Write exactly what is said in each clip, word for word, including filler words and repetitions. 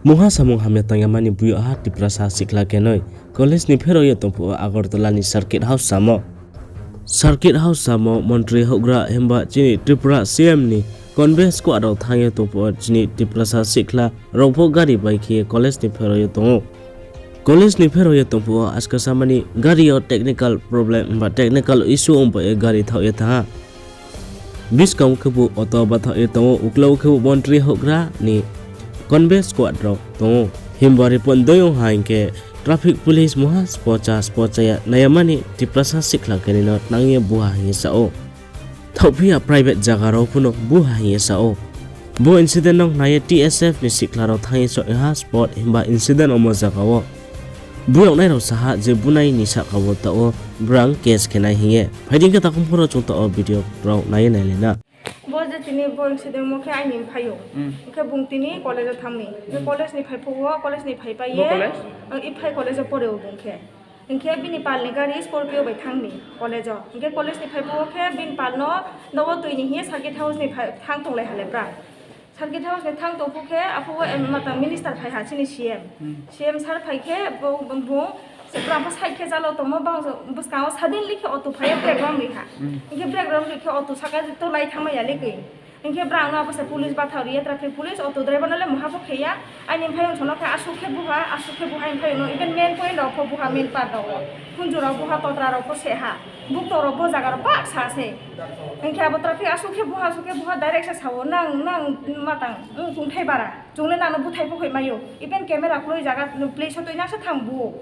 Mungha samung hamya tangya mani buyoha Tiprasa sikhla kenoi college ni pherao ye tongphuh wo Agartala ni Circuit House samo. Circuit House samo montri houhgra himba chini Tripura C M ni convoy squad rao thanng ye tongphuh wo chini Tiprasa sikhla rao pho gari bai khe ye college ni pherao ye tong ou. College ni pherao ye tongphuh wo askasa mani gari yo technical problem himba technical issue ong bai ye gari thaoh ye thanng ha. Buskang wo khebu auto bathaoh ye tong ou, uklau wo khebu montri houhgra ni convoy squad rao tong ou. Himba report doi ong ha hing khe traffic police mungha spocha spocha ya nai ya mani Tiprasa sikhla keni no tnang ye buha hing ye sa ou. Thaohphi ya private zaga rao phuno buha hing ye sa ou. Bo incident no nai ye T S F ni sikhla rao thanng ye soh ha spot himba incident omo zaga wo. Buyag nai rao sa ha je bunai ni sahka wo taoh wo brang case khe nai hing ye. Phai di khe takhum phoro chung taoh wo video rao nai ye nailai na. Bo je tini bo incident mo khe aini mphaiyong. Khe bung tini college wo thanng mi. College ni phai phuh wo, college ni phai pai ye. Iphai college wo pore ou bung khe. Hing khe bini pal ni gari Scorpio bai thanng mi college wo. Hing khe college ni phai phuh wo khe bini pal no, no wo tui ni hing ye circuit house ni phai thanng tonglai ha le brang. Circuit house ni thanng tong phuh khe aphuh wo, em, matang minister phai ha chini C M. C M sir phai khe bo, bung, se brang pho side khe jalo tongmo bang buskang wo suddenly khe auto phai ye brake rom ri ha. Hing khe brake rom ri khe auto saka to lai thanngmai ya le koi. Hing khe brang no abo se police bathaoh ri ye, traffic police, auto driver no le mungha pho khe ya. Aini mphaiyong song no khe asuh khe buha, asuh khe buha, mphaiyong no even main point rao pho buha, main part rao wo. Khunju rao buha, totra rao pho se ha. Bukto rao bo zaga rao baksa se. Hing khe abo traffic asuh khe buha, asuh khe buha, direct se sa wo, nang, nang matang, tongthai bara. Chung le nang no buthai pho hoih mai ou. Even camera kroi zaga place wo tui nang se thanng bu ou.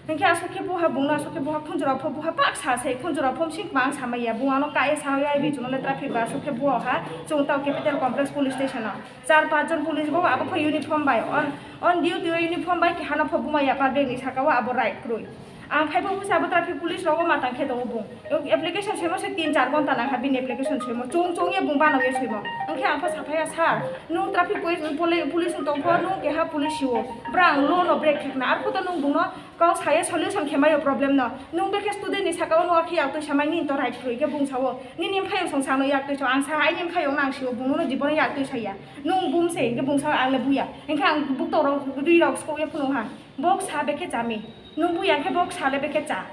Hing khe asuh khe buha bung no, asuh khe buha khunju rao pho buha baksa se, khunju rao pho bsing kma ang samai ya. Bung ano ka ye sa ya, ibi chung no le traffic ba asuh khe buha ha, chung taoh capital complex police station no. Char panch jon police bo abo pho uniform bai, on, on duty wo uniform bai, keha no pho bumai ya public ni saka wo abo right kroi. Ang phai pho se abo traffic police rao wo matang khe tong ou bung. Application soimo se tin char ghonta nang ha bini application soimo. Chung chung ye bung banao ye soimo. Hing khe ang pho saphai ya, sir, nung traffic police, poli-, police ong tong pho, nung keha police si ou. Brang law no break khe khna. Arphuh to nung bung no kau sa ye solution khe mai ou problem no. Nung bekhe student ni saka wo nung akhe yaktui samai nini to right kroi khe bung sa ou. Nini mphaiyong song sa no yaktui sa, ang sa aini mphaiyong nang si ou, bung no jibon yaktui sa ya. Nung bum se, hing khe bung sa ang le bu ya. Hing khe ang bukto rao, dui rao skouh ye phunung ha. Bo ksa bekhe cha mi. Nung bu ya khe bo ksa le bekhe cha.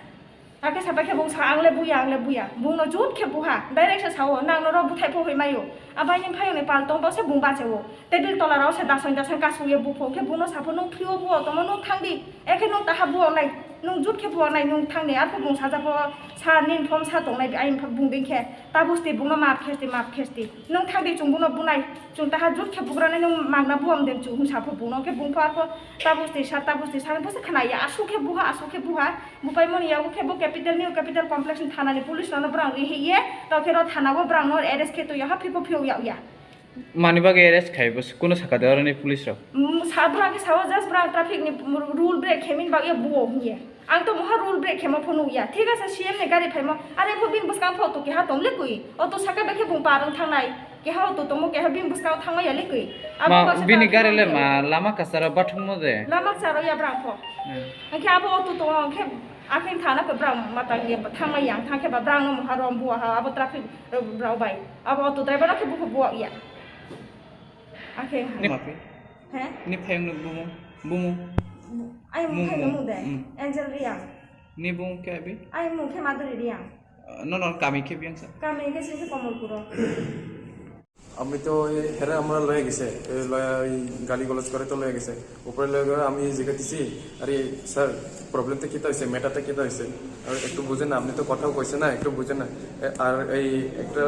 Akhe sapai khe bung sa, ang le bu ya, ang le bu ya. Bung no jut khe buha. Direct se sa ou, nang no ro buthai pho hoih mai ou. Abo aini mphaiyong ni pal tong, bo se bung bache ou. Table tola rao se dasoing dasoing kasung ye bu pho. Khe bung no sa pho, nung free wo bu ou tongmo, nung thanng di. Ekhe nung taha bu ou nai. Nung jut khe bu ou nai, nung thanng di. Arphuh bung saja pho, sa nini phom sa tongnai, aini pha bung dei khe. Tabusti bung no map khesti, map khesti. Nung thanng di, chung bung no bu nai. Chung taha jut khe bugra nai, nung magna bu am de chung sa pho bung no. Khe bung pho arphuh tabusti sa, tabusti sa, bo se khna ya. Asuh khe buha, asuh khe buha. Bupaimo ni yago khe bo capital, new capital complex ni thana ni police rao no brang ri hih ye, tao khe ro thana wo brang no arrest khe tui ya ha, phi pho phiyog yag ya. Mani bagwi arrest khai bo, kuno saka de aro ni police rao? Sa brang khe sa wo just brang traffic ni rule break khe mini bagwi bu ou hing ye. Ang to mungha rule break khe mo pho nuh ya. Thik ase C M ni gari phaimo, are pho bini bwskang pho auto keha tong le koi. Auto saka bai khe bung par wng thangnai. Keha auto tongmo, keha bini bwskang thanngmai ya le koi. Abo baksa bini gari le ma lama kasa ro bathung mo de? Lama kasa ro ya brang pho. Hing khe abo auto tong, hing khe akheng thana khe brang matang ye thanngmai ya, thang khe ba brang no mungha rom bu ha, abo traffic rao bai. Abo auto driver no khe bu khe bu ya. Akheng ha. Ni phaiyong no bumu, bumu. Ai mung khe mung de? Angel Reang. Ni bung khe abi? Ai mung khe Madhuri Reang. Nono kami khe biyang sa? Kami khe sini khe Komolpur o. আমি তো এই হেরে আমরা লয়ে গেছে, এই লয়ে ওই গালি গলজ করে তো লয়ে গেছে। উপরে লয়ে গেলে আমি জিজ্ঞেস দিছি, "আরে স্যার, প্রবলেমটা কিতা হয়েছে, ম্যাটারটা কিতা হয়েছে?" আর একটু বুঝে না, আপনি তো কথাও কইছে না, একটু বুঝে না। এ, আর এই একটা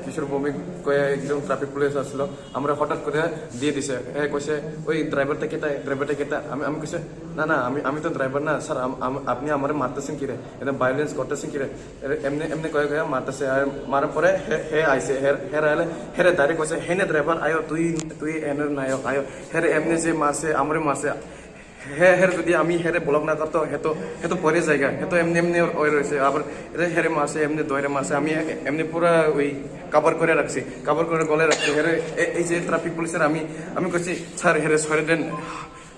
কিশোর ভৌমিক কয়ে একজন ট্রাফিক পুলিশ আসলো, আমরা হঠাৎ করে দিয়ে দিছে। এ কইছে, "ওই ড্রাইভারটা কিতা, ড্রাইভারটা কিতা?" আমি, আমি কইছে, "না, না, আমি, আমি তো ড্রাইভার না, স্যার, আম-, আম-, আপনি আমারে মারতেছেন কি রে? এটা ভায়োলেন্স করতেছেন কি রে?" এর-, এমনি, এমনি কয়ে কয়ে মারতেছে। আর মারার পরে হে, হে আইছে, হে, হে আইলে, হেরে ডাইরেক্ট কইছে, "হেনে ড্রাইভার আয়ো, তুই, তুই এনে নায়ক আয়ো।" হেরে এমনি যে মারছে, আমারে মারছে। হে, হেরে যদি আমি হেরে ব্লক না করতো, হে তো, হে তো পড়ে জায়গা, হে তো এমনি, এমনি ওই রয়েছে। আবার এরে হেরে মারছে, এমনি দৌড়ে মারছে। আমি এমনি পুরা ওই কভার করে রাখছি, কভার করে গলে রাখছি। হেরে এ-, এই যে ট্রাফিক পুলিশের আমি, আমি কইছি, "স্যার, হেরে সরে দেন।"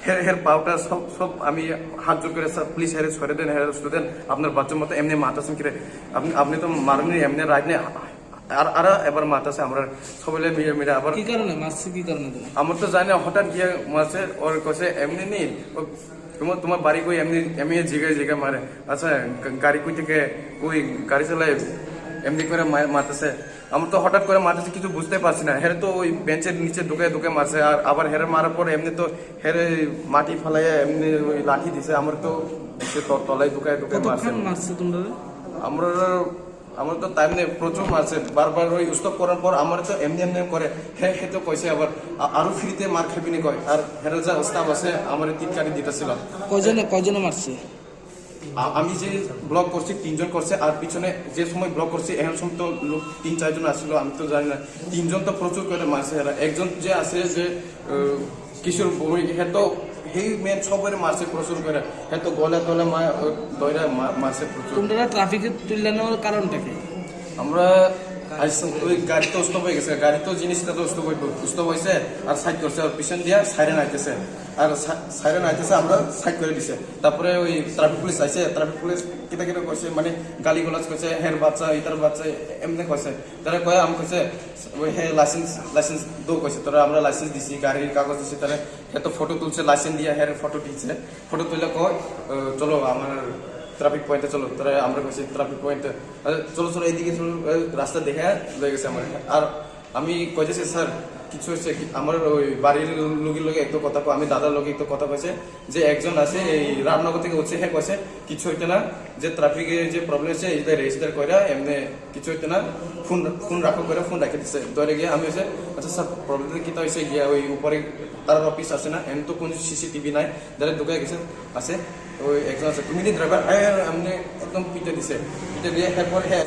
হের, হের পাওটা সব, সব আমি হাত জোর করে, "স্যার, প্লিজ, হেরে সরে দেন, হেরে সরে দেন, আপনার বাচ্চার মতো এমনি মারতেছেন কি রে? আপনি, আপনি তো মারেননি, এমনি রাইট নেই।" আর, আর এবার মারতেছে, আমরা সবাই মিলে মিলে আবার। কি কারণে মারছে, কি কারণে তোমার? আমরা তো জানি না, হঠাৎ গিয়ে মারছে, ওর কাছে এমনি নেই, ও, তোমার, তোমার বাড়ি কই এমনি, এমনি জিজ্ঞাসা জিজ্ঞাসা মারে। আচ্ছা, গা-, গাড়ি কই থেকে, কই গাড়ি চালায়, এমনি করে মা-, মারতেছে। আমরা তো হঠাৎ করে মারতেছে, কিছু বুঝতে পারছি না। হেরে তো ওই বেঞ্চের নিচে ঢুকে ঢুকে মারছে, আর আবার হেরে মারার পর এমনি তো হেরে মাটি ফালাইয়া এমনি ওই লাঠি দিছে, আমার তো সে ত-, তলায় ঢুকে ঢুকে মারছে। কতক্ষণ মারছে তোমরা? আমরা আমরা তো টাইম নেই, প্রচুর মারছে, বারবার ওই স্টপ করার পর আমার তো এমনি এমনি করে, হে, হে তো কইছে আবার, আ-, আরো ফ্রিতে মার খাবি নি কয়, আর হেরা যা স্টাফ আছে আমার তিন কাটি দিতেছিল। কয়জনে, কয়জনে মারছে? আ-, আমি যে ব্লক করছি তিনজন করছে, আর পিছনে যে সময় ব্লক করছি এখন সময় তো লোক তিন চারজন আসছিল, আমি তো জানি না, তিনজন তো প্রচুর করে মারছে এরা। একজন যে আছে যে আহ, কিশোর ভৌমিক, হে তো, হেই মেন সবরে মারছে প্রচুর করে। হে তো গলা টলা মা-, আহ, দইরা মা-, মারছে প্রচুর। তোমরা ট্রাফিকে তুললে নেওয়ার কারণটা কি? আমরা আইস-, ওই গাড়ি তো স্টপ হয়ে গেছে, গাড়ি তো জিনিসটা তো স্টপ হইব, স্টপ হয়েছে, আর সাইড করছে, আর পিছন দিয়া সাইরেন আইতেছে, আর সা-, সাইরেন আইতেছে, আমরা সাইড করে দিছে। তারপরে ওই ট্রাফিক পুলিশ আইছে, ট্রাফিক পুলিশ কিতা কিতা কইছে, মানে গালি গালাজ কইছে, হের বাচ্চা, ইতার বাচ্চা, এমনি কইছে। তারা কয়, আমি কইছে, ওই হে লাইসেন্স, লাইসেন্স দো কইছে, তোরা আমরা লাইসেন্স দিছি, গাড়ির কাগজ দিছি, তারা হে তো ফটো তুলছে, লাইসেন্স দিয়া হের ফটো দিছে, ফটো তুলে কয়, আহ, চলো আমার ট্রাফিক পয়েন্টে চলো, তারা আমরা কইছি ট্রাফিক পয়েন্টে, আহ, চলো চলো এইদিকে চলো, আহ, রাস্তা দেখে লয়ে গেছে আমার। আর আমি কইতেছি, স্যার, কিছু হয়েছে কি? আমার ওই বাড়ির লোকের লগে একটু কথা কয়, আমি দাদার লগে একটু কথা কইছে, যে একজন আছে এই রামনগর থেকে উঠছে, হে কইছে কিছু হইতে না, যে ট্রাফিকে যে প্রবলেম হয়েছে, এটা রেজিস্টার করে এমনি কিছু হইতে না, ফোন, ফোন রাখো করে ফোন রেখে দিছে। ধরে গিয়ে আমি হচ্ছে, আচ্ছা স্যার, প্রবলেম কিতা হয়েছে? গিয়া ওই উপরে তার অফিস আছে না, এমন তো কোনো সিসিটিভি নাই, ধরে ঢুকে গেছে, আছে ওই একজন আছে, তুমি নি ড্রাইভার, এমনি একদম পিটে দিছে, পিটে দিয়ে এরপর হ্যাঁ।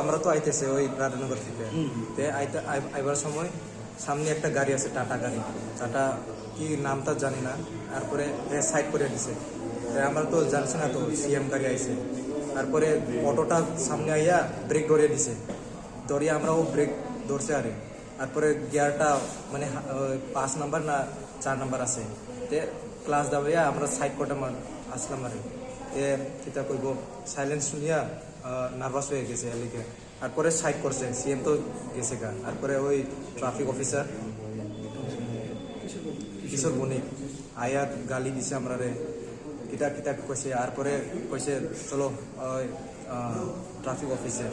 আমরা তো আইতেছে ওই রাধানগর থেকে, হুম। তে আইতে, আই-, আইবার সময় সামনে একটা গাড়ি আছে, টাটা গাড়ি, টাটা কি নামটা জানি না, তারপরে এ সাইড করে দিছে। তে আমরা তো জানছি না তো সিএম গাড়ি আইছে, তারপরে অটোটা সামনে আইয়া ব্রেক ধরে দিছে, ধরিয়া আমরাও ব্রেক ধরছে আরে, তারপরে গিয়ারটা মানে হা-, ওই পাঁচ নাম্বার না চার নাম্বার আছে, তে ক্লাচ দাবাইয়া আমরা সাইড করতে মার-, আসলাম আরে। তে কিতা কইব, সাইলেন্স শুনিয়া, আহ, নার্ভাস হয়ে গেছে এলিকে। তারপরে সাইড করছে, সিএম তো গেছে গা। তারপরে ওই ট্রাফিক অফিসার কিশোর বণিক আয়া গালি দিছে আমরারে, কিতা কিতা কইছে। তারপরে কইছে, চলো, ওই, আহ, ট্রাফিক অফিসে,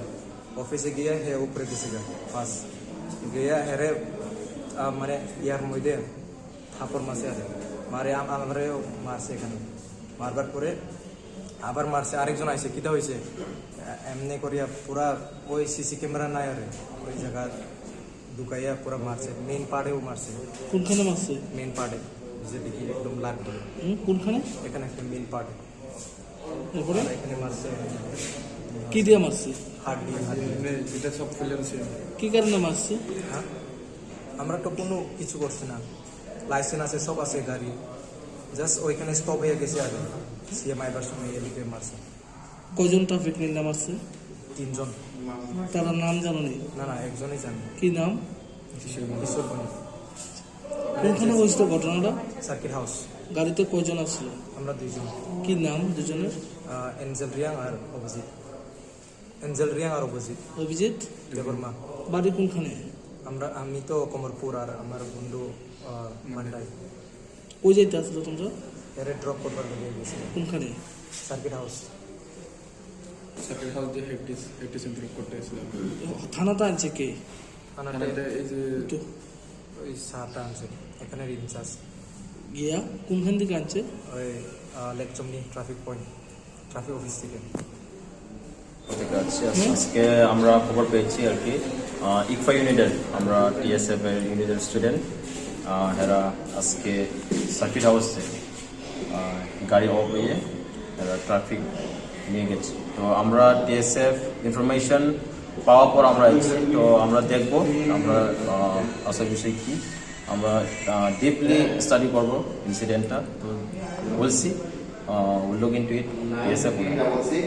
অফিসে গিয়া হে উপরে গেছে গা, ফার্স্ট গিয়া হেরে, আহ, মানে ইয়ার মধ্যে থাপড় মারছে আরে, মারে আম-, আমারে মারছে এখানে। মারবার পরে আবার মারছে, আরেকজন আইছে, কিতা হইছে? এ-, এমনি করিয়া পুরা ওই সিসি ক্যামেরা নাই আরে, ওই জায়গা ঢুকাইয়া পুরা মারছে, মেইন পার্টেও মারছে। কোনখানে মারছে? মেইন পার্টে, যেদিকে একদম লাগবে। হুম, কোনখানে? এখানে একটা মেইন পার্টে। এরপরে? আর এখানে মারছে। কি দিয়ে মারছে? হাত দিয়ে, হাত দিয়ে। এমনি এটা সব ফেলে দিছে। কি কারণে মারছে? হ্যাঁ? আমরা তো কোনো কিছু করছি না, লাইসেন্স আছে, সব আছে গাড়ি, জাস্ট ওইখানে স্টপ হয়ে গেছে আর সিএম আইবার সময় এদিকে মারছে। কয়জন ট্রাফিক মিলে মারছে? তিনজন। তারা নাম জানো নি? না, না, একজনই জানি। কি নাম? কিশোর বণিক। কোনখানে হয়েছিল ঘটনাটা? Circuit house. গাড়িতে কয়জন আসছিল? আমরা দুইজন। কি নাম দুজনের? আহ, এঞ্জেল রিয়াং আর অভিজিৎ। এঞ্জেল রিয়াং আর অভিজিৎ। অভিজিৎ? দেববর্মা। বাড়ি কোনখানে? আমরা, আমি তো কমরপুর আর আমার বন্ধু, আহ, মান্ডাই। কই যাইতে আসলো তোমরা? এরে ড্রপ করবার লাগি গেছি। কোনখানে? Circuit house. সার্কিট হাউস দিয়ে হেফটিস, হেফটিস ইমপ্রুভ করতে আসলাম। থানাতে আনছে কে? থানাতে থানাতে এই যে তো ওই স্যারটা আনছে, এখানে ইনচার্জ। গিয়া কোনখান থেকে আনছে? ওই, আহ, লেকচমনি ট্রাফিক পয়েন্ট, ট্রাফিক অফিস থেকে। ঠিক আছে, আজ-, হুম? আজকে আমরা খবর পেয়েছি আর কি, আহ, ইকফা ইউনিটের, আমরা টিএসএফ এর ইউনিটের স্টুডেন্ট, আহ, এরা আজকে সার্কিট হাউস থেকে, আহ, গাড়ি অফ হয়ে এরা ট্রাফিক নিয়ে গেছে। তো আমরা টিএসএফ ইনফরমেশন পাওয়ার পর আমরা এসেছি। তো আমরা দেখব, আমরা, আহ, আসল বিষয় কি, আমরা, আহ, ডিপলি স্টাডি করব ইনসিডেন্টটা। তো বলছি, আহ, we'll look into it, TSF.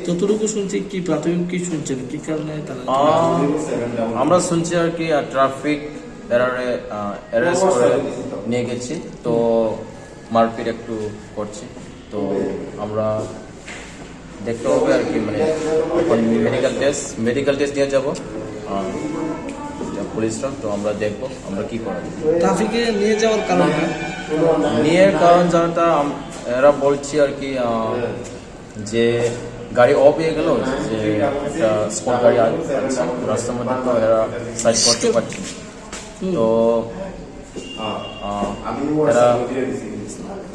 যতটুকু শুনছি, কি প্রাথমিক কি শুনছেন, কি কারণে তারা আহ, আমরা শুনছি আর কি, আহ, ট্রাফিক এরারে, আহ, অ্যারেস্ট করে নিয়ে গেছি। তো মারপিট একটু করছে। তো আমরা দেখতে হবে আর কি, মানে এখন মেডিকেল টেস্ট, মেডিকেল টেস্ট নিয়ে যাব। আহ, পুলিশরা, তো আমরা দেখবো আমরা কি করা যায়। ট্রাফিকে নিয়ে যাওয়ার কারণটা? নিয়ে কারণ জানটা আম-, এরা বলছে আর কি, আহ, যে গাড়ি অফ হয়ে গেল, যে একটা স্পট গাড়ি আ-, আছে রাস্তার মধ্যে, তো এরা সাইড করতে পারছে না। হুম। তো, আহ, এরা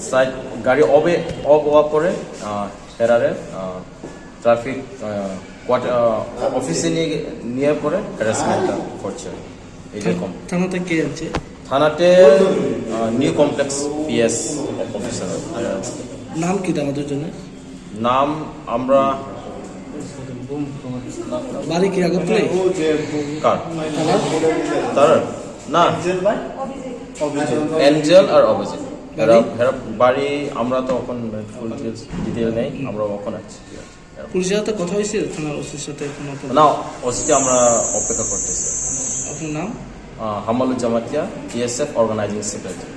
সাইড গাড়ি অফে, অফ হওয়ার পরে, আহ, এরারে, আহ, ট্রাফিক, আহ, কোয়ার্টার, আহ, অফিসে নিয়ে, নিয়ে পরে হ্যারাসমেন্টটা করছে, এরকম। থানাতে কে আছে? থানাতে, আহ, নিউ কমপ্লেক্স পিএস অফিসার। নাম কি তারা দুজনের? নাম আমরা বাড়ি কি আগরতলায়? কার? তারা? তার? না। এঞ্জেল আর অভিজিৎ। এরা, বাড়ি? এরা বাড়ি আমরা তো এখন ফুল ডিটেলস, ডিটেল নেই, আমরা ওখানে আছি। পুলিশের সাথে কথা হয়েছে? থানার ওসির সাথে কোনো কথা? না, ওসিতে আমরা অপেক্ষা করতেছি। আপনার নাম? আহ, হামালুজ্জামাতিয়া, TSF organizing secretary.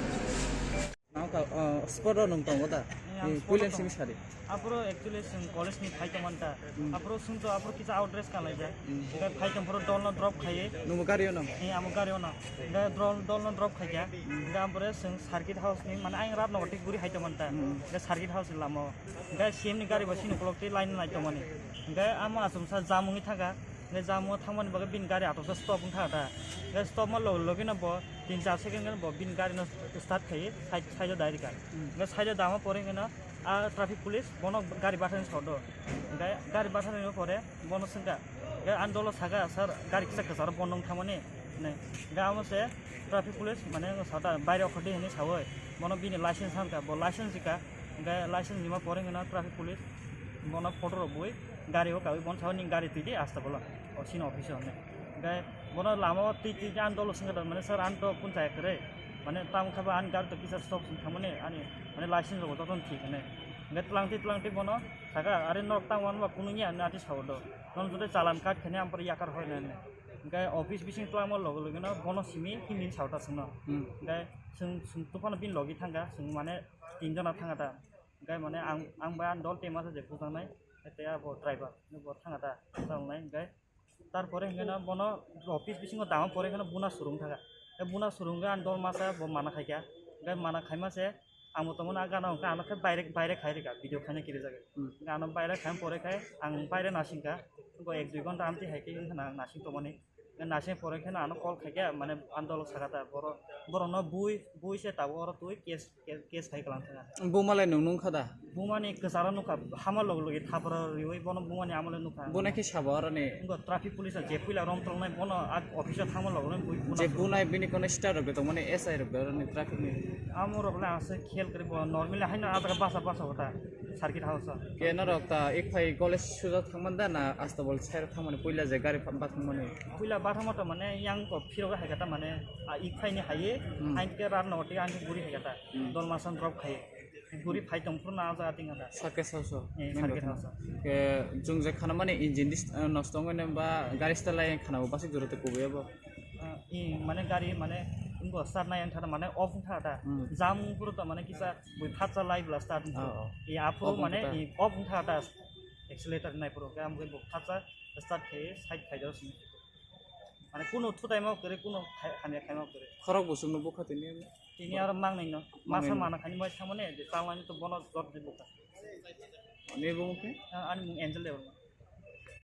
Nang ka, ah, spot rao nung tongo da? Ang spot rao tongo. Puilen simi sari. Aphuru actually chwng college ni phai tongmani ta. Hmm. Aphuru chwng to aphuru kisa out dress kanlaijak. Hmm. Hingkhe phai tong phuru dol no drop khaiwi. Nungbo gari o no? Eh, amo gari o no. Hingkhe dol, dol no drop khaikha. Hmm. Hingkhe aphuru chwng circuit house ni, mane ayang Ratnagar tei guri hai tongmani ta. Hmm. Hingkhe circuit house ni lama o. Hingkhe C M ni gari bo chini ukulok tei line nai tongmani. Hingkhe amo achomsa jam wngwi thangkha. Hingkhe jam o thangmani bagwi bini gari atoksa stop wngkha ta. Hingkhe stop ma logi logi no bo tin char second khe bo bini gari no start khai side, side o direct ka. Hmm. Hingkhe side o dama pore hingkhe no a traffic police bono gari bathani sao do. Hingkhe gari bathani pore bono swngkha. Hingkhe ani dolo saka, "Sir, gari kisa kwcharo bondo wng thangmani," hinwi. Hingkhe amo se traffic police mane wng sata baire okhordi hinwi sawi bono bini license hankha, bo license rikha. Hingkhe license rima pore hingkhe no traffic police bono photo rok bui gari o kawi bono sao, "Nini gari twi di asta bolo, o chini office o," hinwi. Hingkhe bono lama o twi twi khe ani dolo swngkha, mane, "Sir, ani to kun chaya kwrwi, mane, tamo khe bo ani gari to kisa stop sing thangmani, ani, mane, license rok bo joto no thik," hinwi. Hingkhe tlang twi tlang twi bono saka, "Are norok tamo ano ba kunu ya," hinwi ati sao do. "Nono joto chalan kat khe nai, ang pore yakar hoi nai," hinwi. Hingkhe office bising twlangma loge loge no bono simi himni sao ta chwngno. Hmm. Hingkhe chwng, chwng tuphano bini logi thangkha, chwng mane tin jona thangkha ta. Hingkhe mane ang, ang bai ani dol team asa je bujangnai, tei abo driver, bo thangkha ta, bujangnai. Hingkhe tarpore hingkhe no bono office bisingo dama pore hingkhe no buna surung thangkha. Hingkhe buna surung khe ani dol masa bo mana khaikha. Hingkhe mana khaima se, ang bo tongmani a gana hingkhe ano khe baire, baire khai rikha, video khaina kiri jagwi. Hmm. Hingkhe ano baire khai pore khai ang baire nasingkha. Hingkhe ek dui ghonta amtwi hai khe hingkhe na, nasing tongmani. Nasing pore khe no ano call khaikha, mane ani dolo sakha ta, boro, borok no bui, bui se tabuk oro twi case, case, case khai kalang thangkha. Buma le nung nungkha da? Buma ni kwcharo nukha, hama log logi thapra riwi bono buma ni amo le nukha. Buna khe sabo oro ni? Ngo traffic police je puila rom tolnai bono a office o thangma log logi bui buna je bunai bini kono star rok tongmani S I rok oro ni traffic ni. Amo rok le ang se khel kri bo normally haino a jaga basa basa hota circuit house o. Ke norok ta ik phai college suja thangman da na asta bol side o thangmani puila je gari ba thangmani? Puila bathangma to mane yang ko phiro hai kata mane, a, ik phai ni hai, hmm, hain ke rat no ti ang guri hai kata. Hmm. Dol masan drop khai. Guri phai tong phuru na jaga ting kata. Sake sao sao. Eh, sake sao sao. Ke jung je khana mani engine dis, eh, nosto ongoi ne ba gari start lai khana bo basi juro te kubui bo. Ah, i mane gari mane ngo start nai ang thata mane off thata. Hmm. Jam phuru to mane kisa bui phatsa lai bla start. Oh, oh. I aphuru mane i off thata. Accelerator nai phuru ke amgoi bo phatsa start khai side khai do sini. Mane kuno thutai ma kwrwi, kuno khai-, hamya khai ma kwrwi. Khorok bo chwngno bukha tini. Tini aro mangnai no. Mangnai masa no. Mana khaini bai thangmani, je talnani to bono jot di bukha. Ani bo mung khe? Ah, ani mung Angel Debbarma.